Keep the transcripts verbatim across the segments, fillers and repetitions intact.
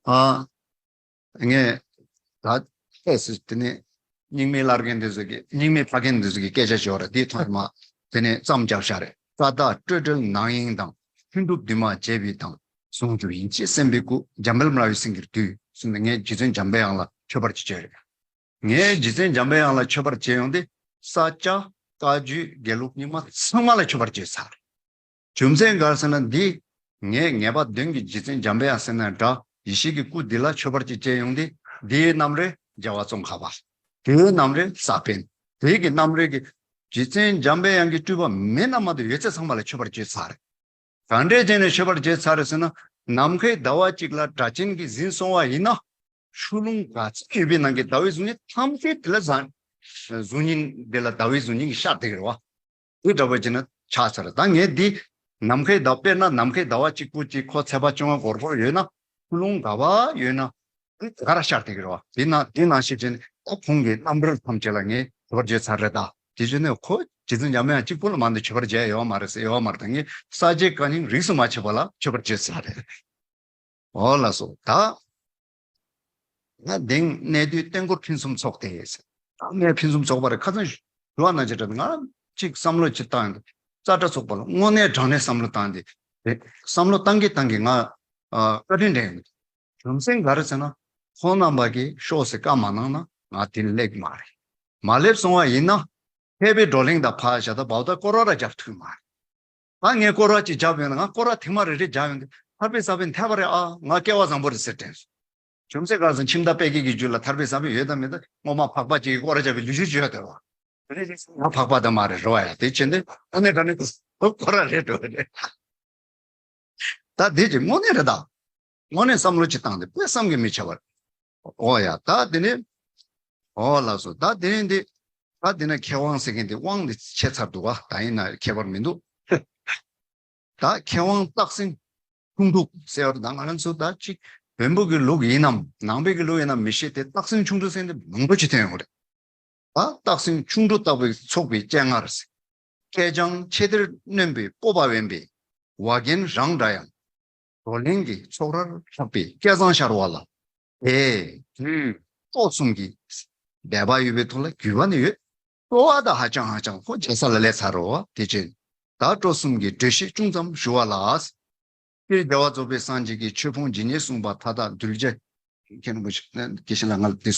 ཨ། ངས་ད་ལྟས་སུ་དེ་ནས་རྙིང་མའི་བླ་རྒན་འདི་ཚོ་གིས་རྙིང་མའི་ཕ་རྒན་འདི་ཚོ་གིས་སྐད་ཆ་ཤོར་ར་དེའི་ཐོག་མ་དེ་ནས་མཚམས་བརྒྱབ་བཞག་རེད། ཀ་དག་སྤྲོས་བྲལ་སྣང་བ་དང་། ལྷུན་གྲུབ་འདུས་མ་བྱས་པའི་དང་། ཟུང་འཇུག་ཡེ་ཤེས་སེམས་དཔའི་སྐུ། འཇམ་དཔལ་སྨྲ་བའི་སེང་གེར་འདུད་གསུངས་ནས། ངས་རྗེ་བཙུན་འཇམ་པའི་དབྱངས་ལ་མཆོད་པར་ཅིག་བྱས་རེད། ངས་རྗེ་བཙུན་འཇམ་པའི་དབྱངས་ལ་མཆོད་པར་བྱས་ཡོང་སྟེ། ས་སྐྱ་བཀའ་བརྒྱུད་དགེ་ལུགས་རྙིང་མ་ཚང་མ་ལ་མཆོད་པར་བྱས་ཚར། རྒྱུ་མཚན་ག་རེ་ཟེར་ན། འདི་ངས་ངེས་པ་དོན་གྱི་རྗེ་བཙུན་འཇམ་པའི་དབྱངས་ཟེར་ན་འདྲ། ཡེ་ཤེས་ཀྱི་སྐུ་འདི་ལ་མཆོད་པར་ཅིག་བྱས་ཡོང་སྟེ། འདིའི་རྣམ་རོལ་རྒྱལ་བ་ཙོང་ཁ་པ། དེའི་རྣམ་རོལ་ས་པཎ། དེའི་གི་རྣམ་རོལ་གྱི་རྗེ་བཙུན་འཇམ་པའི་དབྱངས་ཀྱི་སྤྲུལ་པ་མི་རྣམས་མ་གཏོགས་ཡོད་ཚད་ཚང་མ་ལ་མཆོད་པར་བྱས་ཚར། གང་འདྲས་བྱས་ནས་མཆོད་པར་བྱས་ཚར་ཟེར་ན། ནམ་མཁའི་ཟླ་བ་གཅིག་ལ་སྒྲ་གཅན་གྱིས་ཟིན་སོང་བ་ཡིན་ན། ཆུ་ཀླུང་ག་ཚོད་ཡོད་པའི་ནང་གི་ཟླ་བའི་གཟུགས་བརྙན་ཐམས་ཅད་དེ་ལ་གཟུགས་བརྙན་དེ་ལ་ཟླ་བའི་གཟུགས་བརྙན་གྱིས་ཤར་བསྡད་ཀྱི་རེད་བ། དེ་འདྲ་པོ་བྱས་ན་ཆགས་ཚར། ད་ངས་འདི་ནམ་མཁའི་ཟླ། དཔེར་ན་ནམ་མཁའི་ཟླ་བ་གཅིག་པོ་གཅིག་ཁོ་ཚེས་པ་བཅོ་ལྔ་སྒོར་སྒོར་ཡོད་ན། ཆུ་ཀླུང་ག་པར་ཡོད་ན། དེ་ག་ར་ཤར་བསྡད་ཀྱི་རེད་བ། དེ་ན་དེ་ནང་བཞིན་བྱས་ནས་ད་ཁོང་གི་རྣམ་རོལ་ཐམས་ཅད་ལ་ངས་མཆོད་པར་བརྗོད་ཚར་རེད་ད། དེ་བྱས་ནས་ཁོ་རྗེ་བཙུན་འཇམ་དབྱངས་གཅིག་པུ་ལ་མ་གཏོགས་མཆོད་པར་བརྗོད་ཡོད་མ་རེད་ཟེར། ཡོད་མ་རེད་ད། ངས་ས་སྐྱའི་བཀའ་རྙིང་རིས་སུ་མ་ཆད་པ་ལ་མཆོད་པར་བརྗོད་ཚར་རེད། འོ་ལགས་སོ། ད་ང་དེང་གནས་དུས་རྟེན་སྐོར་ཕུན་སུམ་ཚོགས་ཏེ། ད་ངས་ཕུན་སུམ་ཚོགས་པ་རེད། ཁ་སང་ཞུ་བ་ན་ཅི་འདྲ། ང་གཅིག་བསམ་བློ་ཅིག་བཏང་ཡོང་། ཙ་དྲ་ཚོགས་པ་ལ་དངོས་གནས་དྲང་གནས་བསམ་བློ་བཏང་སྟེ། རེད། བསམ་བློ་བཏང་གི་བཏང་གི་ང་ཨ་བཀའ་དྲིན་དྲན་ཡོང་། རྒྱུ་མཚན་ག་རེ་ཟེར་ན། ཁོང་རྣམ་པ་གིས་ཤོག་ཟེར་བཀའ་མ་གནང་ན་ང་དེ་སླེབས་མ་རེད། མ་སླེབས་སོང་བ་ཡིན་ན། མཁས་པའི་བགྲོ་གླེང་དང་ཕར་བཞག་ད་བར་དུ་སྐོར་བ་ར་རྒྱབ་ཐུབ་མ་རེད། ད་ངས་སྐོར་བ་ཅིག་བརྒྱབ་ཡོང་ན། ང་སྐོར་བ་ཐེངས་མ་རེ་རེ་བརྒྱབ་ཡོང་དུས་ཐར་པའི་ས་བོན་ཐེབས་པ་རེད། ཨ། ང་སྐལ་བ་བཟང་པོ་རེད་ཟེར་དྲན་སོང་། རྒྱུ་མཚན་ག་རེ་ཟེར་ན། ཁྱིམ་བདག་དཔལ་སྐྱེས་ཀྱི་རྒྱུད་ལ་ཐར་པའི་ས་བོན་ཡོད་དམ་མེད་དམ། སྔོན་མ་ཕག་པ་ཅིག་གིས་སྐོར་བ་བརྒྱབ་པའི་ལོ་རྒྱུས་ཅིག་ཡོད་དེ་རེད་བ། དེ་ནས་ང་ཕག་པ་དེ་མ་རེད་རེད་བ་ཡ། དེ་བྱས་ནས་དངོས་གནས་དྲང་གནས་སྐོར་བ་རེད་འགྲོ་གི་རེད། ད་དེ་ཅིག་དངོས་གནས་རེད་ད། དངོས་གནས་བསམ་བློ་ཅིག་བཏང་སྟེ་དཔེ་བསམ་གྱིས་མི་ཁྱབ་པ་རེད། འོ་ཡ། ད་དེ་ནས། འོ་ལགས་སོ། ད་དེ་ནས་འདི། ད་དེ་ན་མཁས་དབང་ཟེར་མཁན་དེ་དབང་དེ་ཆད་ཚར་འདུག་ག་ད་ཡིན་ན་ཁྱད་པར་མི་འདུག་ད་མཁས་དབང་སྟག་སེང་ཁྱུང་འབྲུག་ཟེར་བ་ད་ང་རང་ཚོ་ད་ཅིག་བོན་པོ་གི་ལུགས་ཡིན་ནམ་ནང་པའི་གི་ལུགས་ཡིན་ནམ་མི་ཤེས་ཏེ། སྟག་སེང་ཁྱུང་འབྲུག་ཟེར་མཁན་དེ་མང་པོ་ཅིག་ཐོན་ཡོང་གི་རེད། ད་སྟག་སེང་ཁྱུང་འབྲུག་ལྟ་བུའི་ཚོགས་པའི་སྤྱན་སྔར། སྐད་ལྕང་མཆེ་སྡེར་གནོན་པའི་སྤོབས་པ་དབེན་པའི་བ་རྒན་རང་འདྲ་ཡང་། བགྲོ་གླེང་གི་ཚོགས་རར་ལྷགས་པའི་སྐལ་བཟང་ཤར་བ་ལ། དེ་དུས་སྤྲོ་གསུམ་གྱི་སྦས་པ་ཡོད་པའི་ཐོག་ལ་རྒྱུས་པ་ནི་ཡོད། སྤྲོ་བ་དང་ཧ་ཅང་ཧ་ཅང་ཁོ་རྒྱལ་ས་ལ་སླེབས་ཚར་རོ། དེ་བཞིན་ད་སྤྲོ་གསུམ་གྱི་བགྲོད་གཞི་ཅུང་ཙམ་ཞུ་བ་ལ། སྤྱིར་རྒྱལ་བ་རྫོགས་པའི་སངས་རྒྱས་ཀྱི་ཆོས་ཕུང་ཇི་སྙེད་གསུངས་པ་མཐའ་དག་གདུལ་བྱ། མཁན་རིན་པོ་ཆེ་དགེ་བཤེས་ལགས་ང་ལ་དེ་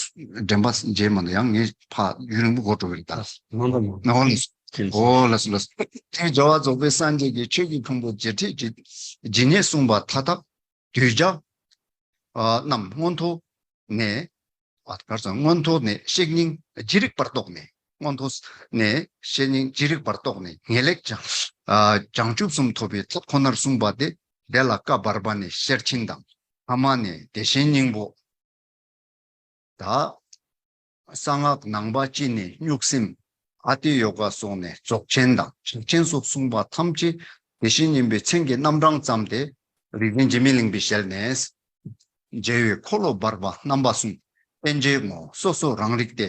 འདྲེན་པ་མཇལ་མ་འདུག་ཡང་ངས་ཕར་ཡུན་རིང་པོ་འགོར་འགྲོ་གི་རེད་ད། མང་པོ་མང་པོ། ཨོ་ལགས་སོ། ཨོ་ལགས་སོ་ལགས་སོ། དེ་རྒྱལ་བ་རྫོགས་པའི་སངས་རྒྱས་ཀྱི་ཆོས་ཀྱི་ཕུང་པོ་ཇི་སྙེད་ཇི་ཇི་སྙེད་གསུངས་པ་མཐའ་དག་གདུལ་བྱ་རྣམས་མངོན་མཐོ་ནས། ཨ་གར་སོང་། མངོན་མཐོ་ནས་བཤེས་སྙིང་ཇི་རིགས་པར་རྟོགས་ནས། མངོན་མཐོ་ནས་བཤེས་སྙིང་ཇི་རིགས་པར་རྟོགས་ནས། ངེས་ལེགས་བྱང་བྱང་ཆུབ་གསུམ་ཐོབ་པའི་ཐབས་ཁོ་ནར་གསུངས་པ་སྟེ། དེ་ལ་བཀའ་བར་པ་ནས་ཤེར་ཕྱིན་དང་། ཐ་མ་ནས་བདེ་ཆེན་སྙིང་པོ། ད་གསང་སྔགས་ནང་པ་སྤྱི་ནས་གཉུག་སེམས། ཨ་ཏི་ཡོ་ག་སོགས་ནས་རྫོགས་ཆེན་དང་ཕྱག་ཆེན་སོགས་གསུངས་པ་ཐམས་ཅད་བདེ་ཆེན་སྙིང་པོའི་མཚན་གྱི་རྣམ་གྲངས་ཙམ་སྟེ། རིག་འཛིན་འཇིགས་མེད་གླིང་པའི་ཞལ་ནས། མཇལ་བའི་འཁོར་ལོ་བར་པ་རྣམ་པ་གསུམ། དབྱེ་འབྱེད་ངོ་སོ་སོ་རང་རིག་སྟེ།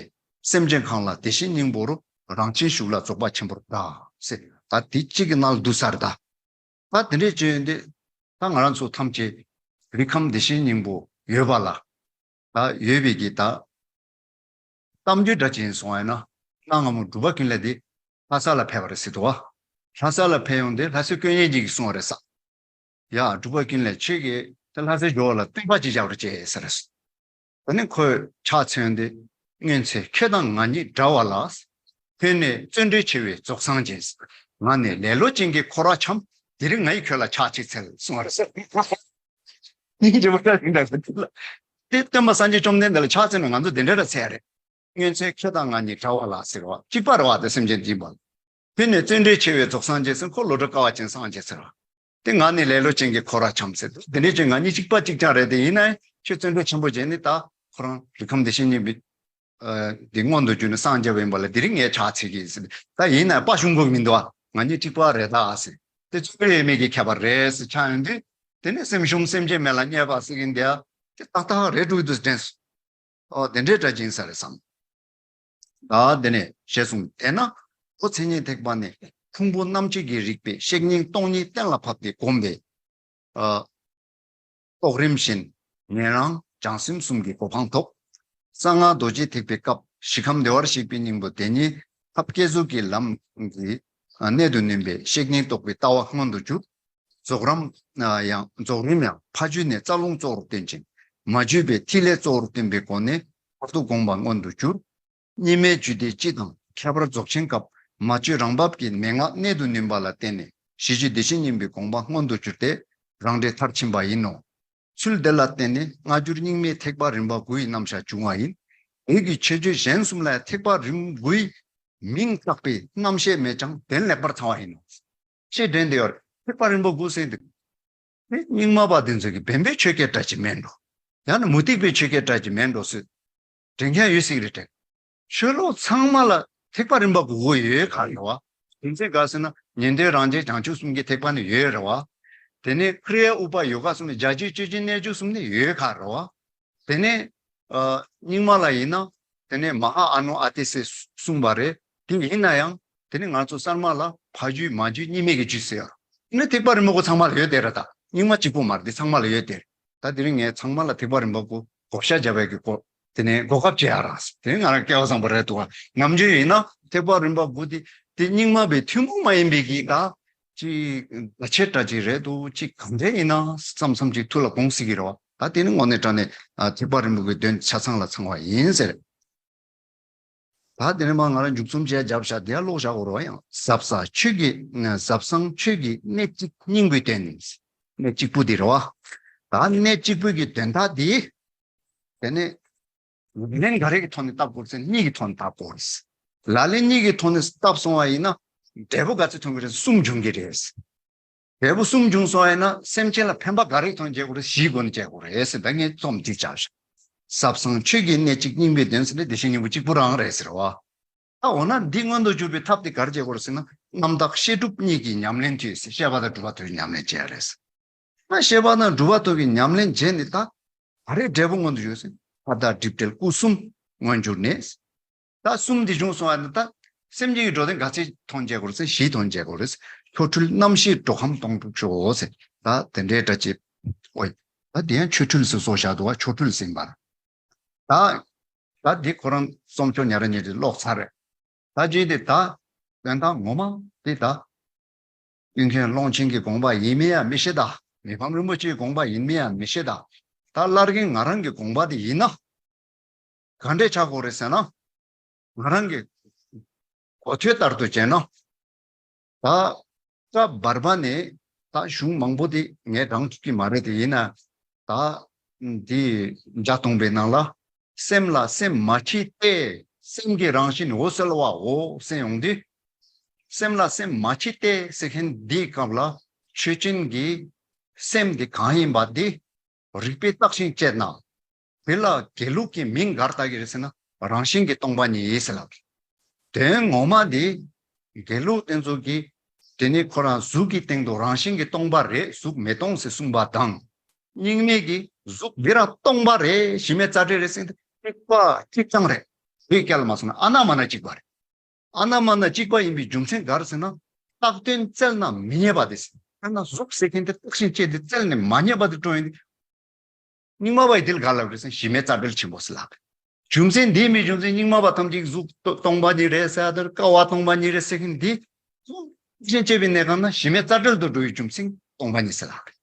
སེམས་ཅན་གང་ལ་བདེ་ཆེན་སྙིང་པོ་རུ། རང་ཆེན་ཞུགས་ལ་རྫོགས་པ་ཆེན་པོར་གདའ། ཟེར་ད་དེ་གཅིག་གི་ནང་ལ་བསྡུས་ཚར་ད། ད་དེ་འདྲས་བྱས་ཡོང་དུས་ད་ང་རང་ཚོ་ཐམས་ཅད་རིགས་ཁམས་བདེ་ཆེན་སྙིང་པོ་ཡོད་པ་ལ། ད་ཡོད་པའི་གི་ད་གཏམ་རྒྱུད་འདྲ་ཅིག་ཡིན་སོང་བ་ཡིན་ན། གནའ་སྔ་མོ་འབྲུག་པ་ཀུན་ལེགས་དེ་ལྷ་ས་ལ་ཕེབས་པ་རེད་ཟེར་འདུག་བ། ལྷ་ས་ལ་ཕེབས་ཡོང་དུས་ལྷ་སའི་དཀོན་གཉེར་ཅིག་གིས་གསུངས་པ་རེད་ས། ཡ། འབྲུག་པ་ཀུན་ལེགས་ཁྱེད་ཀྱིས་དེ་ལྷ་སའི་ཇོ་བོ་ལ་བསྟན་པ་ཅིག་བཞག་རོགས་བྱེད་ཟེར། ད་ནི་ཁོས་ཕྱག་འཚལ་ཡོང་དུས། སྔོན་ཚེ་ཁྱེད་དང་ང་གཉིས་འདྲ་བ་ལ། ཕྱི་ནས་བརྩོན་འགྲུས་ཆེ་བའི་རྫོགས་སངས་རྒྱས། ང་ནི་ལེ་ལོ་ཅན་གྱི་འཁོར་བར་འཁྱམས། དེ་རིང་ང་ཡིས་ཁྱོད་ལ་ཕྱག་ཅིག་འཚལ་གསུངས་པ་རེད་ཟེར། སྙིང་རྗེ་པོ་ཞིག་འདུག་ཟེར་ལ། དེ་སྟོན་པ་སངས་རྒྱས་བཅོམ་ལྡན་འདས་ལ་ཕྱག་འཚལ་ན་ང་ཚོ་དེ་འདྲ་ར་འཚལ་རེད། སྔོན་ཚེ་ཁྱེད་དང་ང་གཉིས་འདྲ་བ་ལ་ཟེར་བ་གཅིག་པ་རེད་བ། དེ་སེམས་ཅན་འདི་བ། ཕྱི་ནས་བརྩོན་འགྲུས་ཆེ་བའི་རྫོགས་སངས་རྒྱས་ཟེར། ཁོ་བློ་གྲོས་དཀའ་བ་ཅན་སངས་རྒྱས་ཟེར་བ། དེ་ང་ནི་ལེ་ལོ་ཅན་གྱི་འཁོར་བར་འཁྱམས་ཟེར། དེ་འདྲ་ཅན་ང་གཉིས་གཅིག་པ་གཅིག་རྐྱང་རེད། དེ་ཡིན་ནའི་ཁྱོད་བརྩོན་འགྲུས་ཆེན་པོ་བྱས་ནས་ད་ཁོ་རང་རིགས་ཁམས་བདེ་ཆེན་སྙིང་པོའི་འདི་མངོན་དུ་གྱུར་ནས་སངས་རྒྱས་པ་ཡིན་པ་ལ་དེ་རིང་ངས་ཕྱག་འཚལ་གྱི་ཟེར། ད་ཡིན་ནའི་དཔའ་ཞུམ་དགོས་མི་འདུག་ཨ། ང་གཉིས་གཅིག་པ་རེད་ད་ཟེར། དེ་ཚོ་དཔེ་ཡོད་མེད་ཀྱི་ཁྱད་པར་རེད་ཟེར་ཆགས་ཡོང་དུས། དེ་ནས་སེམས་ཞུམ་སེམས་ཅན་མེད་ལ་བརྙས་པ་ཟེར་གྱིན་དེ་ཨ། དེ་ཏག་ཏག་རེད་འགྲོ་གི་འདུག་དྲན་སོང་། ཨོ་དེ་འདྲའི་འདྲ་ཅིག་ཡིན་ས་རེད་བསམ། ད་དེ་ནས་ཞེས་གསུངས། དེས་ན་ཨོ་མཚན་ཉིད་ཐེག་པ་ནས་ཕུང་པོ་རྣམ་བཅད་ཀྱི་རིགས་པས་བཤེས་གཉེན་སྟོང་ཉིད་གཏན་ལ་ཕབ་སྟེ་བསྒོམས་པས། ཨ། རྟོགས་རིམ་བཞིན་ ཉན་རང་བྱང་སེམས་གསུམ་གྱི་གོ་འཕང་ཐོབ། གསང་སྔགས་རྡོ་རྗེ་ཐེག་པའི་སྐབས་ཞི་ཁམས་བདེ་བར་གཤེགས་པའི་སྙིང་པོ་དེ་ཉིད་ཐབས་བསྐྱེད་རྫོགས་ཀྱི་ལམ་གྱི་གནད་དུ་བསྣུན་པའི་བཤེས་གཉེན་རྟོགས་པའི་ལྟ་བ་མངོན་དུ་གྱུར། རྫོགས་རིམ་ཡང་རྫོགས་རིམ་ཡང་ཕ་རྒྱུད་ནས་རྩ་རླུང་གཙོ་བོར་བསྟན་ཅིང་མ་རྒྱུད་པའི་ཐིག་ལེ་གཙོ་བོར་བསྟན་པའི་སྒོ་ནས་མཐར་ཐུག་དགོངས་པ་མངོན་དུ་གྱུར། གཉིས་མེད་རྒྱུད་སྡེ་སྤྱི་དང་ཁྱད་པར་རྫོགས་ཆེན་སྐབས་མ་བཅོས་རང་བབས་ཀྱི་མན་ངག་གནད་དུ་བསྣུན་པ་ལ་བརྟེན་ནས་གཞི་རྒྱུད་བདེ་གཤེགས་སྙིང་པོའི་དགོངས་པ་མངོན་དུ་གྱུར་ཏེ་རང་འབྲས་མཐར་ཕྱིན་པ་ཡིན་ནོ། ཚུལ་འདི་ལ་བརྟེན་ནས་སྔ་འགྱུར་རྙིང་མའི་ཐེག་པ་རིམ་པ་དགུའི་རྣམ་གཞག་བྱུང་བ་ཡིན། བོད་ཀྱི་མཆོད་བརྗོད་གཞན་གསུམ་ལ་ཐེག་པ་རིམ་དགུའི་མིང་བཏགས་པའི་རྣམ་བཤད་མེད་ཀྱང་དོན་ལེགས་པར་ཚང་བ་ཡིན་ནོ། ཅེས་འདྲེན་འདི་ཡོད་རེད། ཐེག་པ་རིམ་པ་དགུ་ཟེར་འདུག་དེ་རྙིང་མ་པ་དེ་ཚོ་གི་བེམ་པོའི་ཆོས་སྐད་འདྲ་ཅིག་མེད་འགྲོ། ཡང་ན་མུ་སྟེགས་པའི་ཆོས་སྐད་འདྲ་ཅིག་མེད་འགྲོ་ཟེར། དྲན་མཁན་ཡོད་སྲིད་རེད་དྲན། ཆོས་ལུགས་ཚང་མ་ལ་ཐེག་པ་རིམ་པ་དགུ་དགུ་ཡོད་ག་རེད་བ། དེ་ཚེ་ག་ཟེར་ན་ཉན་ཐོས་རང་རྒྱལ་བྱང་ཆུབ་གསུམ་གྱི་ཐེག་པ་ནི་ཡོད་རེད་བ། དེ་ནས་ཁྲི་ཡ་ཨུ་པ་ཡོ་ག་གསུམ་ནི་རྒྱ་ཆོས་སྤྱོད་ཆེན་རྣལ་འབྱོར་གསུམ་ནི་ཡོད་ག་རེད་བ། དེ་ནས་ཨ་རྙིང་མ་ལ་ཡིན་ན་དེ་ནས་མ་ཧཱ་ཨ་ནུ་ཨ་ཏི་ཟེར་གསུངས་པ་རེད། དེ་ཡིན་ན་ཡང་དེ་ནས་ང་ཚོ་གསར་མ་ལ་ཕ་རྒྱུད་མ་རྒྱུད་གཉིས་མེད་ཀྱི་རྒྱུད་ཟེར་ཡོད། དེ་ནས་ཐེག་པ་རིམ་པ་དགུ་ཚང་མ་ལ་ཡོད་དེ་རེད། ད་རྙིང་མ་གཅིག་པུ་མ་རེད། དེ་ཚང་མ་ལ་ཡོད་དེ་རེད། ད་དེ་རིང་ངས་ཚང་མ་ལ་ཐེག་པ་རིམ་པ་དགུ་བགོ་བཤའ་བརྒྱབ་པའི་གི་སྐོར་དེ་ནས་གོ་སྐབས་སྤྲད་ཡ་རག་ཟེར། དེ་ནས་ང་རང་སྐལ་བ་བཟང་པོ་རེད་འདུག་བ། ནམ་རྒྱུན་ཡིན་ན་ཐེག་པ་རིམ་པ་དགུ་དེ་དེ་རྙིང་མ་པའི་ཐུན་མོང་མ་ཡིན་པའི་གི་ད་ཅིག་བརྡ་ཆད་འདྲ་ཅིག་རེད་འདུག་ཅིག་གང་འདྲ་ཡིན་ན་བསམ་བསམ་ཅིག་ཐུགས་ལ་དགོངས་སྲིད་ཀྱི་རེད་བ། ད་དེ་ནི་དངོས་གནས་དྲང་གནས་ཐེག་པ་རིམ་པ་དགུའི་དོན་ཆ་ཚང་ལ་ཚང་བ་ཡིན་ཟེར། ད་དེ་ནས་མ་ང་རང་མཇུག་རྩོམ་བྱས་བརྒྱབ་བཞག་དེ་ཡང་ཀློག་བཞག་དགོས་རེད་བ། ཡང་ཟབ་གསང་ཆོས་ཀྱི་ཟབ་གསང་ཆོས་ཀྱི་གནད་གཅིག་སྙིང་པོའི་དོན། གནད་གཅིག་པུ་དེ་རེད་བ། ད་གནད་གཅིག་པུ་གི་དོན་དག་དེ་དེ་ནས་ལན་ག་རེ་གི་ཐོག་ནས་བཏབ་དགོས་རེད་ཟེར་ན་གཉིས་ཀྱི་ཐོག་ནས་བཏབ་དགོས་རེད། ལ་ལན་གཉིས་ཀྱི་ཐོག་ནས་བཏབ་སོང་བ་ཡིན་ན་འབྲས་བུ་ག་ཚོད་ཐོན་གི་རེད། གསུམ་འབྱུང་གི་རེད། འབྲས་བུ་གསུམ་བྱུང་སོང་ཡིན་ན་སེམས་ཅན་ལ་ཕན་པ་ག་རེ་ཐོན་བྱེད་དགོས་རེད། བཞིའི་སྒོ་ནས་བྱེད་དགོས་རེད་ཟེར། ད་ངས་རྩོམ་འདི་བྱ་ཞིང་། ཟབ་གསང་ཆོས་ཀྱི་གནད་གཅིག་སྙིང་པོའི་དོན་ཟེར་ནས་བདེ་གཤེགས་སྙིང་པོ་གཅིག་པུ་རང་རེད་ཟེར་བ། ད་འོ་ན་འདི་མངོན་དུ་གྱུར་པའི་ཐབས་དེ་ག་རེ་བྱེད་དགོས་རེད་ཟེར་ན་རྣམ་དག་བཤད་སྒྲུབ་གཉིས་ཀྱི་ཉམས་ལེན་དུས་ཟེར། བཤད་པ་དང་སྒྲུབ་པ་ཐོག་གི་ཉམས་ལེན་བྱེད་ཡ་རེད་ཟེར། ད་བཤད་པ་དང་སྒྲུབ་པ་ཐོག་གི་ཉམས་ལེན་བྱས་ནས་ད་ག་རེ་འབྲས་བུ་མངོན་དུ་གྱུར་ཟེར། ཕར་དང་སྒྲིབ་བྲལ་སྐུ་གསུམ་མངོན་གྱུར་ནས། ད་གསུམ་འདི་བྱུང་སོང་བ་ནི་ད་སེམས་ཅན་གྱི་འགྲོ་དོན་ག་ཚད་མཐོང་བྱེད་དགོས་རེད་ཟེར། བཞི་མཐོང་བྱེད་དགོས་རེད་ཟེར། ཆོ་འཕྲུལ་རྣམ་བཞིས་འགྲོ་ཁམས་སྟོང་གྲུབ་ཤོག་ཟེར། ད་དེ་འདྲའི་འདྲ་ཅིག་ཨོ་ཡ། ད་དེ་ཡང་ཆོ་འཕྲུལ་ཟེར་བཟོ་བཞག་འདུག་བ། ཆོ་འཕྲུལ་ཟེར་བ། ད་ད་འདི་ཁོ་རང་རྩོམ་ཆོས་ཉ་ར་ཉེ་དེ་ཀློག་ཚར་རེད། ད་ཅི་དེ་ད་དོན་དག་ངོ་མ་དེ་ད། ཀུན་མཁྱེན་ཀློང་ཆེན་གྱི་དགོངས་པ་ཡིན་མིན་ཡང་མི་ཤེས་ད། མི་ཕམ་རིན་པོ་ཆེའི་དགོངས་པ་ཡིན་མིན་ཡང་མི་ཤེས་ད། ད་སླར་གིན་ང་རང་གི་དགོངས་པ་དེ་ཡིན་ན། ག་འདྲས་ཆགས་དགོས་རེད་ཟེར་ན། ང་རང་གི་གོ་ཐོས་ལྟར་དུ་བྱས་ན། ད་སྐབས་བར་པ་ནས་ད་གཞུང་མང་པོ་དེ་ངས་བགྲང་ཐུབ་ཀྱི་མ་རེད་དེ། ཡིན་ན་ད་འདི་བརྒྱ་སྟོང་པའི་ནང་ལ། སེམས་ལ་སེམས་མ་མཆིས་ཏེ། སེམས་ཀྱི་རང་བཞིན་འོད་གསལ་བའོ་ཟེར་ཡོང་དུས། སེམས་ལ་སེམས་མ་མཆིས་ཏེ་ཟེར་མཁན་འདིའི་སྐབས་ལ་ཆོས་ཅན་གྱི་སེམས་འདི་གང་ཡིན་པ་འདི་རིགས་པས་བརྟགས་ཤིང་དཔྱད་ན། དེ་ལ་དགེ་ལུགས་ཀྱི་མིང་ག་རེ་བཏགས་ཀྱི་རེད་ཟེར་ན་རང་བཞིན་གྱིས་སྟོང་པ་ཉིད་ཟེར་ལབ། དོན་ངོ་མ་འདི་དགེ་ལུགས་དེ་ཚོ་གིས་དེ་ནི་ཁོ་རང་གཟུགས་ཀྱི་སྟེང་དུ་རང་བཞིན་གྱིས་སྟོང་པ་རེད། གཟུགས་མི་སྟོང་ཟེར་གསུངས་པ་དང་། རྙིང་མས་ཀྱི་གཟུགས་འདི་རང་སྟོང་པ་རེད། གཞི་མེད་རྩ་བྲལ་རེད་ཟེར་ཏེ་གཅིག་པ་གཅིག་རྐྱང་རེད། བོད་སྐད་ལ་མ་སོང་ན་ཨ་ན་མ་ན་གཅིག་པ་རེད། ཨ་ན་མ་ན་གཅིག་པ་ཡིན་པའི་རྒྱུ་མཚན་ག་རེ་ཟེར་ན། བཏགས་དོན་བཙལ་ན་མི་རྙེད་པ་དེ་ཟེར། ཨ་ན་གཟུགས་ཟེར་མཁན་དེ་བརྟགས་ཤིང་དཔྱད་དེ་བཙལ་ནས་མ་རྙེད་པ་དེ་སྤྲོ་ཡིན་ཏེ། རྙིང་མ་བ་ཡི་དེ་ལ་ག་ལབ་རེད་ཟེར་ན་གཞི་མེད་རྩ་བྲལ་ཆེན་པོ་ཟེར་ལབ། རྒྱུ་མཚན་འདི་མི་རྒྱུ་མཚན་རྙིང་མ་བ་ཐམས་ཅད་གཟུགས་སྟོང་པ་ཉིད་རེད་ཟེར་ཡ་དེར་ཀ་བ་སྟོང་པ་ཉིད་རེད་ཟེར་མཁན་འདི། བརྟགས་ཤིང་དཔྱད་པའི་གནས་སྐབས་ན་གཞི་མེད་རྩ་བྲལ་དུ་འགྲོ་བའི་རྒྱུ་མཚན་སྟོང་པ་ཉིད་ཟེར་ལབ་རེད།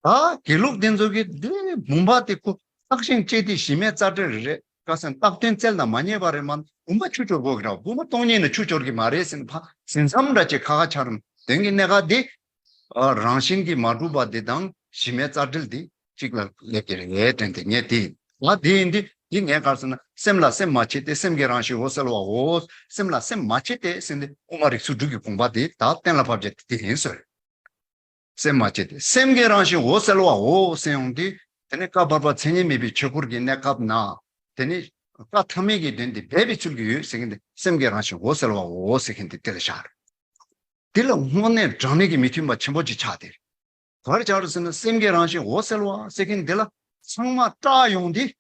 ད་དགེ་ལུགས་དེ་ཚོ་གིས་འདི་བུམ་པ་དེ་ཁོ་བརྟགས་ཤིང་དཔྱད་དེ་གཞི་མེད་རྩ་བྲལ་རེད་ག་ཟེར་ན་བཏགས་དོན་བཙལ་ན་མ་རྙེད་པ་རེད་མ། བུམ་པ་ཆུ་སྐྱོར་དགོས་ཀྱི་རེད། བུམ་པ་སྟོང་ཉིད་ནི་ཆུ་སྐྱོར་གྱི་མ་རེད་ཟེར་ན་ཕ་ཟིན་མཚམས་འདྲ་ཅིག་ཁ་ཁ་ཆགས་རུང་དོན་གྱི་གནད་འགག་འདི། ཨ་རང་བཞིན་གྱིས་མ་གྲུབ་པ་འདི་དང་གཞི་མེད་རྩ་བྲལ་འདི་གཅིག་ལ་སླེབས་ཀྱི་རེད་དྲན་ཏེ་ངས་དེ་ང་དེ་ཡིན་དུས་འདི་ངས་ག་རེ་ཟེར་ན་སེམས་ལ་སེམས་མ་མཆིས་ཏེ། སེམས་ཀྱི་རང་བཞིན་འོད་གསལ་བའོ། སེམས་ལ་སེམས་མ་མཆིས་ཏེ་ཟེར་ནས་དབུ་མ་རིགས་ཚུལ་དྲུག་གི་དགོངས་པ་དེ་ད་གཏན་ལ་ཕབ་བྱས་ཏེ་དེ་ཡིན་ཟེར། སེམས་མ་བྱེད་དེ། སེམས་ཀྱི་རང་བཞིན་འོད་གསལ་བའོ་ཟེར་ཡོང་དུས། དེ་ནས་བཀའ་བར་པ་མཚན་ཉིད་མེད་པའི་ཆོས་སྐོར་གྱི་གནས་སྐབས་ན། དེ་ནས་བཀའ་ཐ་མའི་གི་དོན་དེ་སྦས་པའི་ཚུལ་གྱིས་ཡོད་ཟེར་མཁན་དེ་སེམས་ཀྱི་རང་བཞིན་འོད་གསལ་བའོ་ཟེར་མཁན་དེ་དེ་ལ་བཞག་རེད། དེ་ལ་དངོས་གནས་དྲང་གནས་ཀྱི་མི་མཐུན་པ་ཆེན་པོ་ཅིག་ཆགས་ཏེ། ག་རེ་ཆགས་རེད་ཟེར་ན་སེམས་ཀྱི་རང་བཞིན་འོད་གསལ་བ་ཟེར་མཁན་དེ་ལ་ཚང་མ་སྐྲག་ཡོང་དུས།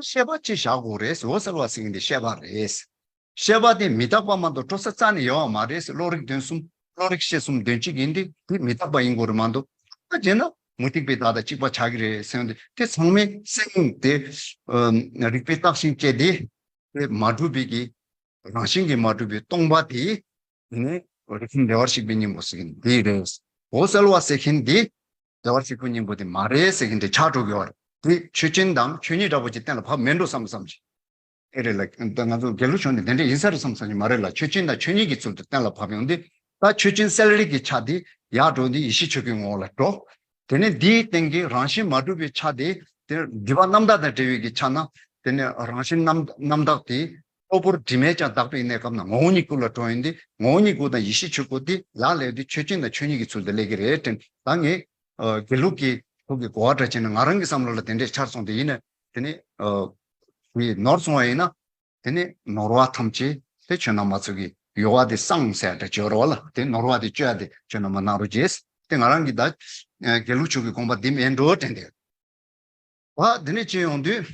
ཤེས་པ་ཅིག་བཞག་དགོས་རེད། འོད་གསལ་བ་ཟེར་མཁན་དེ་ཤེས་པ་རེད། ཤེས་པ་དེ་མི་རྟག་པ་མ་གཏོགས་སྤྲོ་ས་རྩ་ནས་ཡོད་པ་མ་རེད་ཟེར། བློ་རིག་དོན་གསུམ། བློ་རིག་ཤེས་གསུམ་དོན་གཅིག་ཡིན་དུས་དེ་མི་རྟག་པ་ཡིན་དགོས་རེད་མ་གཏོགས། ད་བྱས་ན་ མུ་སྟེགས་པའི་བདག་དང་གཅིག་པ་ཆགས་ཀྱི་རེད་ཟེར་ཡོང་དུས། དེ་ཚང་མའི་སེམས་དེ་ཨ་རིག་པས་བརྟགས་ཤིང་དཔྱད་དེ། དེ་མ་གྲུབ་པའི་གི་རང་བཞིན་གྱིས་མ་གྲུབ་པའི་སྟོང་པ་དེ། དེ་ནས་རིག་གསུམ་བདེ་བར་གཤེགས་པའི་སྙིང་པོ་ཟེར་མཁན་འདི་རེད། འོད་གསལ་བ་ཟེར་མཁན་འདི་བདེ་བར་གཤེགས་པའི་སྙིང་པོ་དེ་མ་རེད་ཟེར་མཁན་དེ་ཆགས་འགྲོ་གི་ཡོད་རེད། དེ་ཆོས་ཅན་དང་ཆོས་ཉིད་འདྲ་པོ་ཅིག་གཏན་ལ་ཕབ་མེད་འགྲོ་བསམ་བསམ་ཞིག་ཨེ་རེད་ལ། ད་ང་ཚོ་དགེ་ལུགས་ཕྱོགས་ནས་དེ་འདྲ་ཡིན་ས་རེད་བསམ་བསམ་ཞིག་མ་རེད་ལ། ཆོས་ཅན་དང་ཆོས་ཉིད་ཀྱི་ཚུལ་དུ་གཏན་ལ་ཕབ་ཡོང་དུས། ད་ཆོས་ཅན་གསལ་རིག་གི་ཆ་དེ་ཡར་འགྲོ་དུས་ཡེ་ཤེས་ཆོས་སྐུའི་ངོ་བོ་ལ་འགྲོ། དེ་ནས་འདིའི་སྟེང་གི་རང་བཞིན་མ་གྲུབ་པའི་ཆ་དེ། དེ་སྒྲིབ་པ་རྣམ་དག་དང་བྲལ་བའི་གི་ཆ་ན། དེ་ནས་རང་བཞིན་རྣམ་རྣམ་དག་དེ་གཙོ་བོར་དྲི་མས་ཀྱང་དག་པའི་གནས་སྐབས་ན་ངོ་བོ་ཉིད་སྐུ་ལ་འགྲོ་ཡོང་དུས། ངོ་བོ་ཉིད་སྐུ་དང་ཡེ་ཤེས་ཆོས་སྐུ་དེ་ཡར་སླེབས་དུས་ཆོས་ཅན་དང་ཆོས་ཉིད་ཀྱི་ཚུལ་དུ་སླེབས་ཀྱི་རེད་དྲན། ད་ངས་ཨ་དགེ་ལུགས་ཀྱི་ཐུགས་ཀྱི་གོ་བ་འདྲ་བྱས་ན། ང་རང་གི་བསམ་བློ་ལ་དེ་འདྲས་འཆར་སོང་། དེ་ཡིན་ན་དེ་ནས་ཨ་མི་ནོར་སོང་བ་ཡིན་ན། དེ་ནས་ནོར་བ་ཐམས་ཅད་དེ་ཁྱོད་རྣམ་པ་ཚོ་གི་ཡོལ་བ་དེ་སངས་ཟེར་འདྲ་བརྗོད་རོགས་ལ། དེ་ནོར་བ་དེ་གཅོད་ཡ་དེ་ཁྱོད་རྣམ་པ་གནང་རོགས་བྱས། དེ་ང་རང་གི་ད་ཨ་དགེ་ལུགས་ཕྱོགས་ཀྱི་དགོངས་པ་འདི་མིན་འགྲོ་དྲན་ཏེ། ད་འདི་ནས་བྱས་ཡོང་དུས།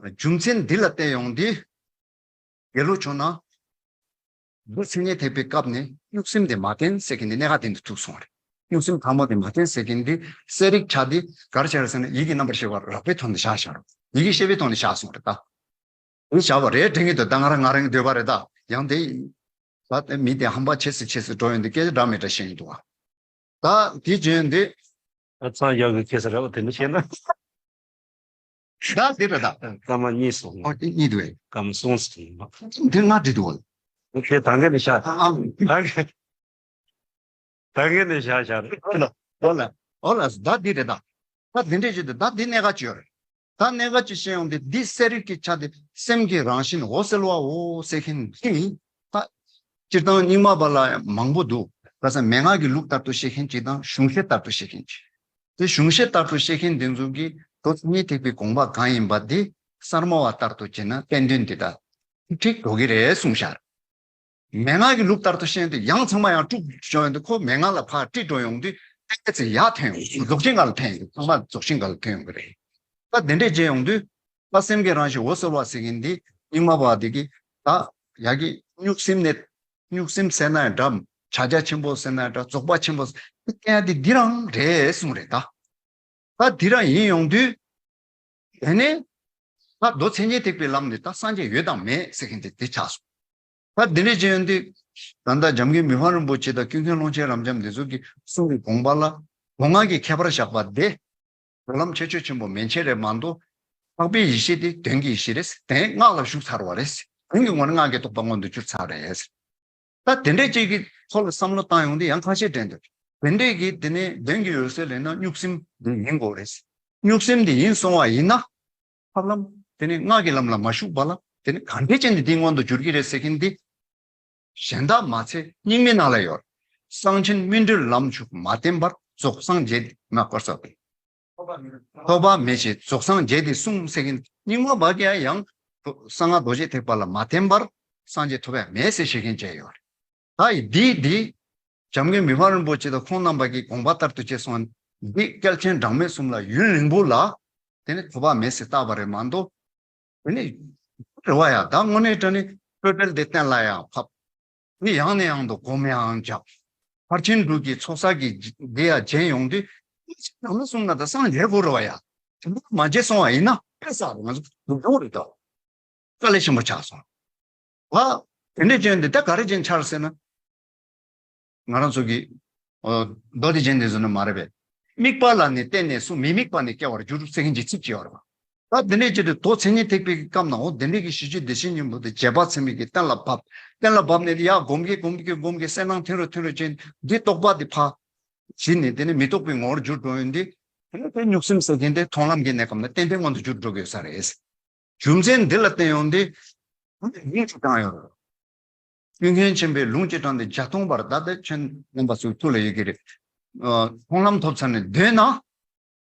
རྒྱུ་མཚན་འདི་ལ་བརྟེན་ཡོང་དུས། དགེ་ལུགས་ཕྱོགས་ན་མདོ་མཚན་ཉིད་ཐེག་པའི་སྐབས་ནས་གཉུག་སེམས་དེ་མ་བསྟན་ཟེར་མཁན་འདི་གནད་འགག་དེ་འདི་ཐུག་སོང་བ་རེད། གཉུག་སེམས་ཕྲ་མོ་དེ་མ་བསྟན་ཟེར་མཁན་འདི་གསལ་རིག་ཆ་དེ་ག་རེ་བྱས་རེད་ཟེར་ན། ཡིད་ཀྱི་རྣམ་པར་ཤེས་པ་རགས་པའི་དོན་དུ་བཞག་བཞག་རོགས། ཡིད་ཀྱི་ཤེས་པའི་དོན་དུ་བཞག་སོང་རེད་ད། དེ་བཞག་པ་རེད་དྲན་གྱི་འདུག་ད་ང་རང་ང་རང་གི་འདོད་པ་རེད་ད། ཡང་དེ་ད་དེ་མི་དེ་ཧམ་པ་ཆེ་སེ་ཆེ་སེ་འགྲོ་ཡོང་དུས་སྐད་ཆ་འདྲ་མི་འདྲ་བཤད་ཀྱི་འདུག་བ། ད་དེ་བྱས་ཡོང་དུས། ཨ་ཚང་ཡག་གི་ཁེ་ས་རེད་བ། དེ་འདྲ་བཤད་ན། ད་དེ་རེད་ད། སྐར་མ་གཉིས་སོང་། ཨོ་དེ་གཉིས་འདུག་བས། སྐར་མ་གསུམ་སོང་། དེ་ལྔ་འགྲིག་འདུག་བ། ཁྱེད་ད་གིན་ནས་བཞག་ཨ་ཨ། ད་གིན་ད་གིན་ནས་བཞག་བཞག་རེད། ཨོ་ལ་ཨོ་ལ་ཨོ་ལ། ད་འདི་རེད་ད། ད་འདི་འདྲས་བྱེད་དུས་ད་འདི་གནད་འགག་ཅིག་ཡོད་རེད། ད་གནད་འགག་ཅིག་བཤད་ཡོང་དུས། འདི་གསལ་རིག་གི་ཆ་དེ་སེམས་ཀྱི་རང་བཞིན་འོད་གསལ་བའོ་ཟེར་མཁན་འདི་ད། སྤྱིར་བཏང་རྙིང་མ་པ་ལ་མང་པོ་འདུག་ག་ས་མན་ངག་གི་ལུགས་ལྟར་དུ་བཤད་མཁན་གཅིག་དང་། གཞུང་བཤད་ལྟར་དུ་བཤད་མཁན་གཅིག་དེ་གཞུང་བཤད་ལྟར་དུ་བཤད་མཁན་འདི་ཚོ་གིས་མདོ་མཚན་ཉིད་ཐེག་པའི་དགོངས་པ་གང་ཡིན་པ་འདི་གསར་མ་བ་ལྟར་དུ་བྱས་ན་བསྟན་དོན་འདི་དག་ཁྲིག་འགྲོ་གི་རེད་གསུངས་ཤག་མན་ངག་གི་ལུགས་ལྟར་དུ་བཤད་དུས་ཡང་ཚང་མ་ཡང་དཀྲུག་བྱུང་ཡོང་དུས། ཁོ་མན་ངག་ལ་ཕར་དཀྲིས་འགྲོ་ཡོང་དུས་ཏོག་ཙམ་ཡར་ཐོན་ཡོང་། རྫོགས་ཆེན་སྒང་ལ་ཐོན་ཡོང་དུས། ཚང་མ་རྫོགས་ཆེན་སྒང་ལ་ཐོན་ཡོང་གི་རེད། ད་དེ་འདྲས་བྱས་ཡོང་དུས། ད་སེམས་ཀྱི་རང་བཞིན་འོད་གསལ་བ་ཟེར་མཁན་འདི་རྙིང་མ་པ་འདི་གིས་ད་ཡ་གི་གཉུག་སེམས་ནས། གཉུག་སེམས་ཟེར་ན་ཡང་འདྲ། ཕྱག་རྒྱ་ཆེན་པོ་ཟེར་ན་ཡང་འདྲ། རྫོགས་པ་ཆེན་པོ་ཟེར་མཁན་འདི་འདི་རང་རེད་གསུངས་རེད་ད། ད་འདི་རང་ཡིན་ཡོང་དུས། དེ་ནས་ད་མདོ་མཚན་ཉིད་ཐེག་པའི་ལམ་ནས་ད་སངས་རྒྱས་ཡོད་དང་མེད་ཟེར་མཁན་དེ་དེ་ཆགས་སོང་། ད་འདི་འདྲས་བྱས་ཡོང་དུས། ད་ལྟ་འཇམ་མགོན་མི་ཕམ་རིན་པོ་ཆེ་དང་ཀུན་མཁྱེན་ཀློང་ཆེན་རབ་འབྱམས་འདི་ཚོ་གི་གསུང་གི་དགོངས་པ་ལ་མདོ་སྔགས་ཀྱི་ཁྱད་པར་བཞག་པ་དེ། གྲོལ་ལམ་ཁྱད་ཆོས་ཆེན་པོ་མན་ཆད་རེད་མ་གཏོགས། འཕགས་པའི་ཡེ་ཤེས་དེ་དོན་གྱི་ཡེ་ཤེས་རེད། དེ་སྔགས་ལ་ཞུགས་ཚར་བ་རེད། དོན་གྱི་ངོ་ནས་སྔགས་ཀྱི་རྟོགས་པ་མངོན་དུ་གྱུར་ཚར་རེད། ད་དེ་འདྲས་ཅིག་གི་ཐོག་ལ་བསམ་བློ་བཏང་ཡོང་དུས་ཡང་ཁ་ཤས་དྲན་འདུག་དེ་འདྲས་ཀྱི་དེ་ནས་དོན་གྱི་འོད་གསལ་ལེན་ན་གཉུག་སེམས་དེ་ཡིན་དགོས་རེད། གཉུག་སེམས་དེ་ཡིན་སོང་བ་ཡིན་ན། ཐབས་ལམ་དེ་ནི་སྔགས་ཀྱི་ལམ་ལ་མ་ཞུགས་པ་ལ་དེ་ནི་གང་འདྲས་ཅན་དེ་དེ་མངོན་དུ་གྱུར་གྱི་རེད་ཟེར་མཁན་འདི། གཞན་དག་མ་ཚད་རྙིང་མའི་ནང་ལ་ཡོད། གསང་ཆེན་སྨིན་གྲོལ་ལམ་ཞུགས་མ་བསྟེན་པར་རྫོགས་སངས་རྒྱས་མ་བཀར་སོགས་པའི། ཐོབ་པ་མེད་ཅེས་རྫོགས་སངས་རྒྱས་ཏེ་གསུངས་ཟེར་མཁན་རྙིང་མ་བ་གི་ཡང་གསང་སྔགས་རྡོ་རྗེ་ཐེག་པ་ལ་མ་བརྟེན་པར་སངས་རྒྱས་ཐོབ་ཡ་མེད་ཟེར་བཤད་མཁན་བཅས་ཡོད་རེད། ད་ཡི་འདི་འདི་འཇམ་མགོན་མི་ཕམ་རིན་པོ་ཆེ་དང་ཁོང་རྣམ་པ་གི་དགོངས་པ་ལྟར་དུ་བྱས་སོང་། འདི་སྐལ་ཆེན་གྲངས་མེད་གསུམ་ལ་ཡུན་རིང་པོ་ལ་དེ་ནི་ཐོབ་པ་མེད་ཟེར་བཏགས་པ་རེད་མ་གཏོགས། དེ་ནི་རེད་བ་ཡ། ད་དངོས་གནས་དྲང་གནས་སྤྲོས་བྲལ་དེ་གཏན་ལ་ཡང་ཕབ། དེ་ཡང་ནས་ཡང་དུ་སྒོམ་ཡང་བྱ། ཕར་ཕྱིན་དྲུག་གི་ཚོགས་བསགས་ཀྱི་དེ་ཡང་བྱས་ཡོང་དུས། གྲངས་མེད་གསུམ་ལ་ད་སངས་རྒྱས་དགོས་རེད་བ་ཡ། དེ་འདྲ་མ་བྱས་སོང་བ་ཡིན་ན་དཔེ་བསགས་རེད། ང་ཚོ་སྡུག་སྦྱོང་རེད་དོ། དཀའ་ལས་ཆེན་པོ་ཆགས་སོང་། ཨ། དེ་འདྲས་བྱས་ཡོང་དུས་ད་ག་རེ་བྱས་ཆགས་ཟེར་ན། ང་རང་ཚོ་གི་ཨོ། མདོ་སྡེ་རྒྱན་དེ་ཚོ་ནི་མ་རེད་པས། དམིགས་པ་ལ་ནི་བརྟེན་ནས་སུ་མི་དམིགས་པ་ནི་སྐྱེ་བར་འགྱུར་ཟེར་མཁན་གྱི་ཚིག་ཅིག་ཡོད་རེད་པ། ད་དེ་འདྲས་བྱས་ཏེ་མདོ་མཚན་ཉིད་ཐེག་པའི་སྐབས་ན་འོ་དེ་འདྲས་ཀྱི་ཞི་རྒྱས་བདེ་གཤེགས་སྙིང་པོ་དེ་རྗེས་དཔག་ཚད་མེད་ཀྱིས་གཏན་ལ་ཕབ། གཏན་ལ་ཕབ་ནས་ཡར་སྒོམ་གྱིན་སྒོམ་གྱིན་སྒོམ་གྱིན་གསལ་སྣང་ཐོན་རུ་ཐོན་རུ་བྱས་འདི་རྟོགས་པ་འདི་ཕར་ཞི་ནས་དེ་ནས་མི་རྟོག་པའི་ངོ་བོར་འགྱུར་འགྲོ་ཡོང་དུས། དེ་ནས་དེ་གཉུག་སེམས་ཟེར་མཁན་དེ་མཐོང་ལམ་གྱི་གནས་སྐབས་ན་ཏན་ཏན་མངོན་དུ་གྱུར་འགྲོ་གི་ཡོད་ས་རེད། རྒྱུ་མཚན་འདི་ལ་བརྟེན་ཡོང་སྟེ། ཡིན་གཅིག་བཏང་ཡོད་རེད། ཀུན་མཁྱེན་ཆེན་པོའི་ལུང་གཅིག་དྲངས་ཏེ་བརྒྱ་སྟོང་པར་ད་ལྟ་ཁྱོད་རྣམ་པ་ཚོའི་ཐུགས་ལ་ཡོད་ཀྱི་རེད། ཨ། མཐོང་ལམ་ཐོབ་ཚར་ནས་འདོད་ན།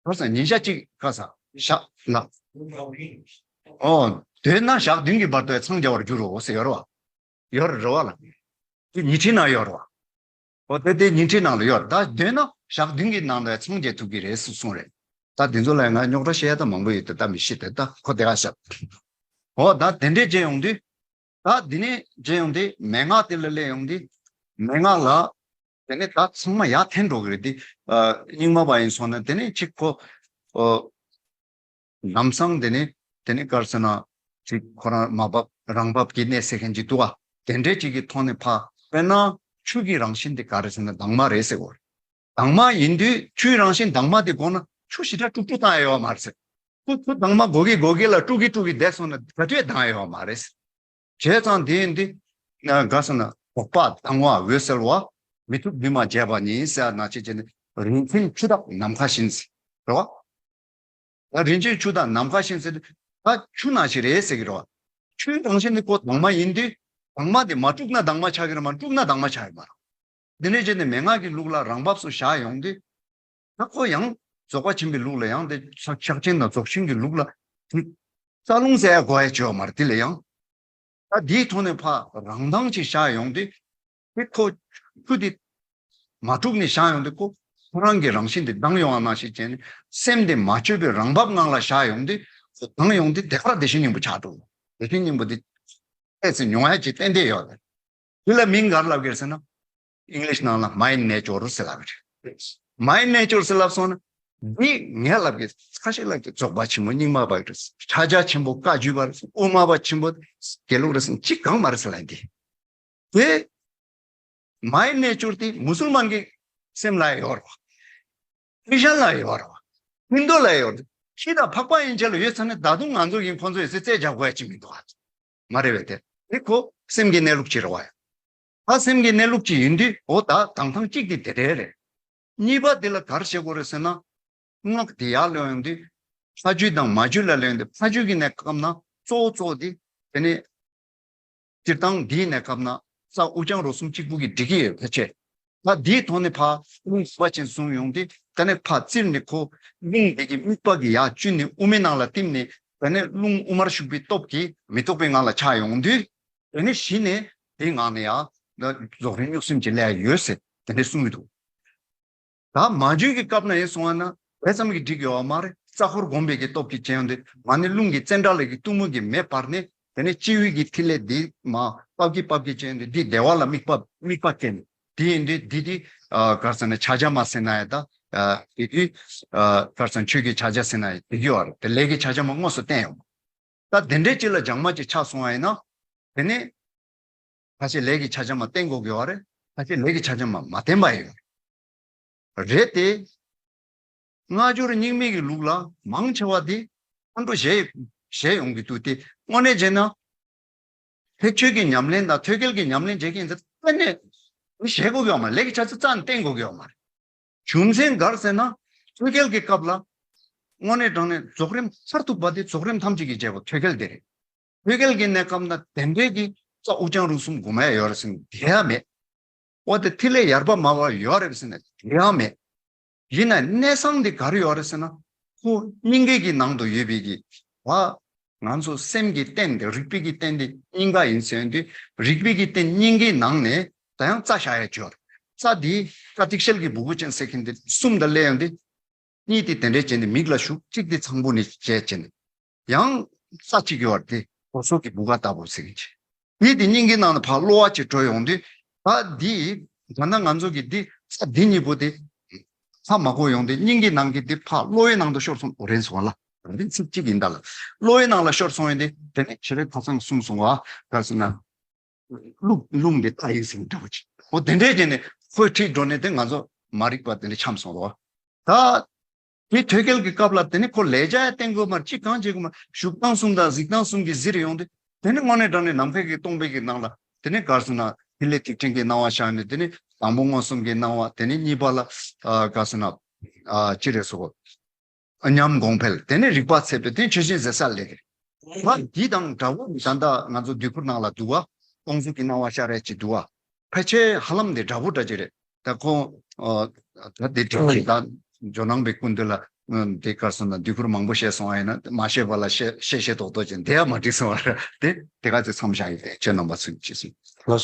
བར་ས་ཉིན་ཞག་གཅིག་ག་ས་ཞག་ལ། ཨོ། འདོད་ན་ཞག་བདུན་གྱི་བར་དུ་འཚང་རྒྱ་བར་འགྱུར་རོ་ཟེར་ཡོད་རེད་བ། ཡོད་རེད་བ་ལ། དེ་ཉི་ཁྲིའི་ནང་ཡོད་རེད་བ། ཨོ་དེ་དེ་ཉིན་ཁྲིའི་ནང་ལ་ཡོད་རེད། ད་འདོད་ན་ཞག་བདུན་གྱི་ནང་ལ་འཚང་རྒྱ་ཐུབ་ཀྱི་རེད་ཟེར་གསུངས་རེད། ད་དེ་ཚོ་ལ་ང་རྙོག་དྲ་བཤད་ཡ་ད་མང་པོ་ཡོད་དེ་ད་མི་ཤེས་དེ་ད་ཁོ་དེ་ག་བཤད། ཨོ་ད་དེ་འདྲས་བྱས་ཡོང་དུས། ད་འདི་ནས་བྱས་ཡོང་དུས་མན་ངག་དེ་ལ་སླེབས་ཡོང་དུས། མན་ངག་ལ་ དེ་ནས་ད་ཚང་མ་ཡར་འཐེན་འགྲོ་གི་རེད་དེ། རྙིང་མ་པ་ཡིན་སོང་ན་དེ་ནས་ཅིག་ཁོ། ལམ་སང་དེ་ནས་དེ་ནས་ག་རེ་ཟེར་ན། ཅིག་ཁོ་རང་མ་བབས་རང་བབས་ཀྱི་གནས་ཟེར་མཁན་ཅིག་འདུག་ག་དེ་འདྲས་ཅིག་གི་ཐོག་ནས་ཕར་དཔེར་ན་ཆུ་གི་རང་བཞིན་དེ་ག་རེ་ཟེར་ན་དྭངས་མ་རེད་ཟེར་གོ། དྭངས་མ་ཡིན་དུས་ཆུའི་རང་བཞིན་དྭངས་མ་དེ་དགོས་ན་ཆུ་ཞེ་དྲག་དཀྲུག་དཀྲུག་བཏང་ཡ་ཡོད་མ་རེད་ཟེར། ཆུ་ཆུ་དྭངས་མ་དགོས་ཀྱི་དགོས་ཀྱི་ལ་དཀྲུག་གི་དཀྲུག་གི་བསྡད་སོང་ན་ག་དུས་ཡང་དྭངས་ཡ་ཡོད་མ་རེད་ཟེར། བྱས་ཙང་དེ་ཡིན་དུས། ན་ག་ཟེར་ན་འོད་དཔག་དང་བ་འོད་གསལ་བ། མི་ཐུབ་འདུས་མ་བྱས་པ་ཉིད་ཟེར་ན་ཅི་བྱས་ནས་རིན་ཆེན་ཆུ་དག་ནམ་མཁའ་བཞིན་ཟེར། རེད་བ། ད་རིན་ཆེན་ཆུ་དག་ནམ་མཁའ་བཞིན་ཟེར་དུས་ད་ཆུ་ནང་བཞིན་རེད་ཟེར་གི་རེད་བ། ཆུའི་རང་བཞིན་ནི་ཁོ་དྭངས་མ་ཡིན་དུས་དྭངས་མ་དེ་མ་དཀྲུགས་ན་དྭངས་མ་ཆགས་ཀྱི་རེད་མ་དཀྲུགས་ན་དྭངས་མ་ཆགས་ཀྱི་མ་རེད། འདི་འདྲས་བྱས་ནས་མན་ངག་གི་ལུགས་ལ་རང་བབས་སུ་བཞག་ཡོང་དུས། ད་ཁོ་ཡང་རྫོགས་པ་ཆེན་པོའི་ལུགས་ལ་ཡང་དེ་ཕྱག་ཕྱག་ཆེན་དང་རྫོགས་ཆེན་གྱི་ལུགས་ལ་དེ་རྩ་རླུང་ཟེར་ཡ་དགོས་ཡ་ཅིག་ཡོད་མ་རེད། དེ་ལ་ཡང་ད་འདིའི་ཐོག་ནས་ཕར་རང་མདངས་ཅིག་ཤར་ཡོང་དུས་དེ་ཁོ་ཆུ་དེ་མ་དཀྲུགས་ནས་ཤར་ཡོང་དུས་ཁོ་ཁོ་རང་གི་རང་བཞིན་དེ་ལྡང་ཡོང་བ་ནང་བཞིན་བྱས་ནས་སེམས་དེ་མ་བཅོས་པའི་རང་བབས་ངང་ལ་ཤར་ཡོང་དུས་ཁོ་ལྡང་ཡོང་དུས་དེ་གར་བདེ་གཤེགས་སྙིང་པོ་ཆགས་འགྲོ། བདེ་གཤེགས་སྙིང་པོ་དེ་ཨེ་ཙི་མྱོང་ཡ་ཅིག་ཏན་ཏན་ཡོད་རེད། དེ་ལ་མིང་ག་རེ་ལབ་ཀྱི་རེད་ཟེར་ན། ཨིང་ལིཤ་ནང་ལ་མའིན་ནེ་ཅོར་ཟེར་ལབ་ཀྱི་རེད། མའིན་ནེ་ཅོར་ཟེར་ལབ་སོང་ན། འདི་ངས་ལབ་ཀྱི་ཁ་ཤས་ལབ་ཀྱི་རྫོགས་པ་ཆེན་པོ་རྙིང་མ་པ་རེད། ཕྱག་རྒྱ་ཆེན་པོ་བཀའ་བརྒྱུད་པ་རེད། དབུ་མ་པ་ཆེན་པོ་དགེ་ལུགས་རེད་ཟེར་ན་གཅིག་གང་མ་རེད་ཟེར་ལབ་འདི། དེ་མའིན་ནེ་ཅོར་དེ་མུ་སུལ་མན་གྱི་སེམས་ལ་ཡོད་རེད་བ། ཁྲི་ཤན་ལ་ཡོད་རེད་བ། ཧིན་རྡུ་ལ་ཡོད་རེད། ཁྱི་དང་ཕག་པ་ཡན་ཆད་ལ་ཡོད་ཚར་ནས་ད་དུང་ང་ཚོ་ཡིན་ཁོ་ཚོ་ཡིན་ཟེར་རྩད་རྒྱག་དགོས་ཡ་ཅིག་མི་འདུག་ཨ། མ་རེད་བས་དེ། དེ་ཁོ་སེམས་ཀྱི་གནས་ལུགས་ཅིག་རེད་བ་ཡ། ད་སེམས་ཀྱི་གནས་ལུགས་ཅིག་ཡིན་དུས་འོ་ད་དང་ཐང་གཅིག་དེ་དེ་འདྲས་རེད། གཉིས་པ་དེ་ལ་ག་རེ་བྱེད་དགོས་རེད་ཟེར་ན། སྔགས་དེ་ཡར་ལོན་ཡོང་དུས། ཕ་རྒྱུད་དང་མ་རྒྱུད་ལ་ལོན་ཡོང་དུས་ཕ་རྒྱུད་ཀྱི་གནས་སྐབས་ན་གཙོ་བོ་གཙོ་བོ་དེ་དེ་ནས། སྤྱིར་བཏང་འདིའི་གནས་སྐབས་ན་རྩ་དབུ་རྐྱང་རོ་གསུམ་གཅིག་པུ་གིས་འགྲིག་གི་ཡོད་ཕལ་ཆེར། ད་འདིའི་ཐོག་ནས་ཕར་རླུང་རིམ་པ་ཅན་བཟུང་ཡོང་དུས་ད་ནས་ཕར་བཙིར་ནས་ཁོ་རླུང་འདི་གི་དམིགས་པ་གི་ཡར་བཅུད་ནས་དབུ་མའི་ནང་ལ་བསྟིམ་ནས་ད་ནས་རླུང་དབུ་མར་ཞུགས་པའི་སྟོབས་ཀྱིས་མི་རྟོག་པའི་ངང་ལ་ཆགས་ཡོང་དུས་ད་ནས་གཞི་ནས་དེའི་ངང་ནས་ཡང་རྫོགས་རིམ་གཉུག་སེམས་ཀྱི་ལས་ཡོད་ཟེར་ད་ནས་གསུང་གི་འདུག་ད་མ་རྒྱུད་ཀྱི་སྐབས་ན་ཡིན་སོང་བ་ན་དེ་ཙམ་གྱིས་འགྲིག་ཡོད་མ་རེད། རྩ་འཁོར་བསྒོམས་པའི་གི་སྟོབས་ཀྱིས་བྱས་ཡོང་དུས་མ་ཎི་རླུང་གི་ཙཎྜ་ལ་གི་གཏུམ་མོ་གི་མེ་སྤར་ནས་དེ་ནས་སྤྱི་བོའི་གི་ཐིག་ལེ་འདི་མ་པབ་ཀྱི་པབ་ཀྱི་བྱས་ཡོང་དུས་འདི་བདེ་བ་ལ་དམིགས་པ་དམིགས་པ་བསྐྱེད་ནས་དེ་ཡིན་དུས་འདི་དེ་གར་ས་ནས་ཕྱག་རྒྱ་མ་ཟེར་ན་ཡ་ད་དེ་དུས་གར་ས་ཆོས་ཀྱི་ཕྱག་རྒྱ་ཟེར་ན་ཡ་དེ་གི་བར་དེ་ལས་ཀྱི་ཕྱག་རྒྱ་མ་དངོས་སུ་བསྟན་ཡོང་། ད་དེ་འདྲའི་ཅིག་ལ་སྦྱང་མ་ཅིག་ཆགས་སོང་བ་ཡིན་ན། དེ་ནས་ཁ་ཤས་ལས་ཀྱི་ཕྱག་རྒྱ་མ་བསྟེན་དགོས་ཀྱི་ཡོད་རེད། ཁ་ཤས་ལས་ཀྱི་ཕྱག་རྒྱ་མ་མ་བསྟེན་པ་ཡོད་རེད། དེ་སྔ་འགྱུར་རྙིང་མའི་གི་ལུགས་ལ་མང་ཆེ་བ་དེ་ཁོང་ཁྲོ་བཞེས་བཞེས་ཡོང་གི་འདུག་དེ་དངོས་གནས་བྱས་ན་ཐེག་ཆོས་ཀྱི་ཉམས་ལེན་དང་ཐོད་རྒལ་གྱི་ཉམས་ལེན་བྱེད་མཁན་ཚོ་གཏན་ནས་མི་བཞེས་དགོས་ཀྱི་ཡོད་མ་རེད། ལས་ཀྱི་ཕྱག་རྒྱ་རྩ་ནས་བསྟེན་དགོས་ཀྱི་ཡོད་མ་རེད། རྒྱུ་མཚན་ག་རེ་ཟེར་ན། ཐོད་རྒལ་གྱི་སྐབས་ལ། དངོས་གནས་དྲང་གནས་རྫོགས་རིམ་མཐར་ཐུག་པ་དེ་རྫོགས་རིམ་ཐམས་ཅད་ཀྱི་རྒྱལ་པོ་ཐོད་རྒལ་དེ་རེད། ཐོད་རྒལ་གྱི་གནས་སྐབས་ན་དེ་འདྲའི་གི་རྩ་དབུ་རྐྱང་རོ་གསུམ་སྒོམ་ཡ་ཡོད་རེད་ཟེར་ན་དེ་ཡང་མེད། འོ་དེ་ཐིག་ལེ་ཡར་པ་མར་པ་ཡོད་རེད་ཟེར་ན་དེ་ཡང་མེད། ཡིན་ན་གནས་སྟངས་འདི་ག་རེ་ཡོད་རེད་ཟེར་ན། ཁོ་སྙིང་གའི་གི་ནང་དུ་ཡོད་པའི་གི་བ། ང་ཚོ་སེམས་ཀྱི་རྟེན་དེ་རིག་པའི་གི་རྟེན་དེ་སྙིང་ག་ཡིན་ཟེར་དུས་རིག་པའི་གི་རྟེན་སྙིང་གའི་ནང་ནས་ད་ཡང་རྩ་བཞག་ཡ་ཅིག་ཡོད་རེད། རྩ་འདི་རྩ་ཐིག་ཤལ་གྱི་སྦུ་གུ་ཅན་ཟེར་མཁན་དེ་གསུམ་དང་ལས་ཡོང་དེ། གཉིས་དེ་དེ་འདྲས་བྱས་ནས་མིག་ལ་ཞུགས། གཅིག་དེ་ཚངས་བུག་ནས་བྱས་བྱས་ནས། ཡང་རྩ་གཅིག་ཡོད་རེད་དེ་སོ་སོ་གི་སྦུ་ག་ལྟ་བུ་ཟེར་གྱི་ཅིག་གཉིས་དེ་སྙིང་གི་ནང་ནས་ཕར་གློ་བ་ཅིག་བྲོས་ཡོང་དུས་ད་འདི་ད་ལྟ་ང་ཚོ་གི་འདི་རྩ་འདི་གཉིས་པོ་དེ་ཕར་མ་གོ་ཡོང་དུས་སྙིང་གི་ནང་གི་འདི་ཕར་གློ་བའི་ནང་དུ་ཤོར་སོང་། འོ་རེད་སོང་བ་ལ་རང་རིག་ཚིག་གཅིག་ཡིན་ད་ལ་གློ་བའི་ནང་ལ་ཤོར་སོང་ཡོང་དུས་དེ་ནས་ཕྱི་རོལ་ཁ་སང་གསུངས་སོང་བ་ག་ཟེར་ན། རླུང་རླུང་འདི་རྟ་ཡིན་ཟེར་འདྲ་བོ་ཅིག་འོ་དེ་འདྲས་བྱས་ནས་ཁོའི་ཁྲིད་འགྲོ་ནས་དེ་ང་ཚོ་མ་རིག་པ་དེ་འདྲས་འཁྱམས་སོང་རོ། ད་དེ་ཐོད་རྒལ་གྱི་སྐབས་ལ་དེ་ནི་ཁོ་ལས་བྱ་ཡ་བསྟེན་དགོས་མ་རེད། ཅི་གང་བྱེད་དགོས་མ་རེད། བཞུགས་སྟངས་གསུམ་དང་གཟིགས་སྟངས་གསུམ་གྱིས་གཟིར་ཡོང་དུས་དེ་ནི་དངོས་གནས་དྲང་གནས་ནམ་མཁའི་གི་སྟོང་པའི་གི་ནང་ལ་དེ་ནི་ག་ཟེར་ན་ཐིག་ལེ་ཐིག་ཕྲེང་གི་སྣང་བ་ཤར་ནས་དེ་ནི་དང་པོ་མངོན་སུམ་གྱི་སྣང་བ་དེ་ནི་གཉིས་པ་ལ་ག་ཟེར་ན་ཅི་རེད་ཟེར་གོ། ཉམས་གོང་འཕེལ། དེ་ནས་རིག་པ་ཚད་པའི་དེ་ཆོས་ཅན་ཟེར་ས་ལས་ཀྱི་རེད། ད་འདི་དང་འདྲ་བོ་ད་ལྟ་ང་ཚོ་དུས་འཁོར་ནང་ལ་འདུག་བ། སྟོང་གཟུགས་ཀྱི་སྣང་བ་ཤར་རེ་ཅིག་འདུག་བ། ཕལ་ཆེར་ཧ་ལམ་དེ་འདྲ་བོ་འདྲ་ཅིག་རེད། ད་ཁོང་ད་དེ་འདྲ་ཅིག་ད་ཇོ་ནང་པའི་སྐུ་མདུན་ལ་དེ་གར་སོང་ན་དུས་འཁོར་མང་པོ་བཤད་སོང་བ་ཡིན་ན་མ་བཤད་པ་ལ་བཤད་བཤད་བཤད་ཏོག་ཏོག་ཅིག་དེ་ཡང་མ་འགྲིག་སོང་བ་རེད། དེ་དེ་ག་ཚོད་མཚམས་བཞག་ཡིན་ཏེ་ཁྱེད་རྣམ་པ་ཚོས་ཅི་གསུང་།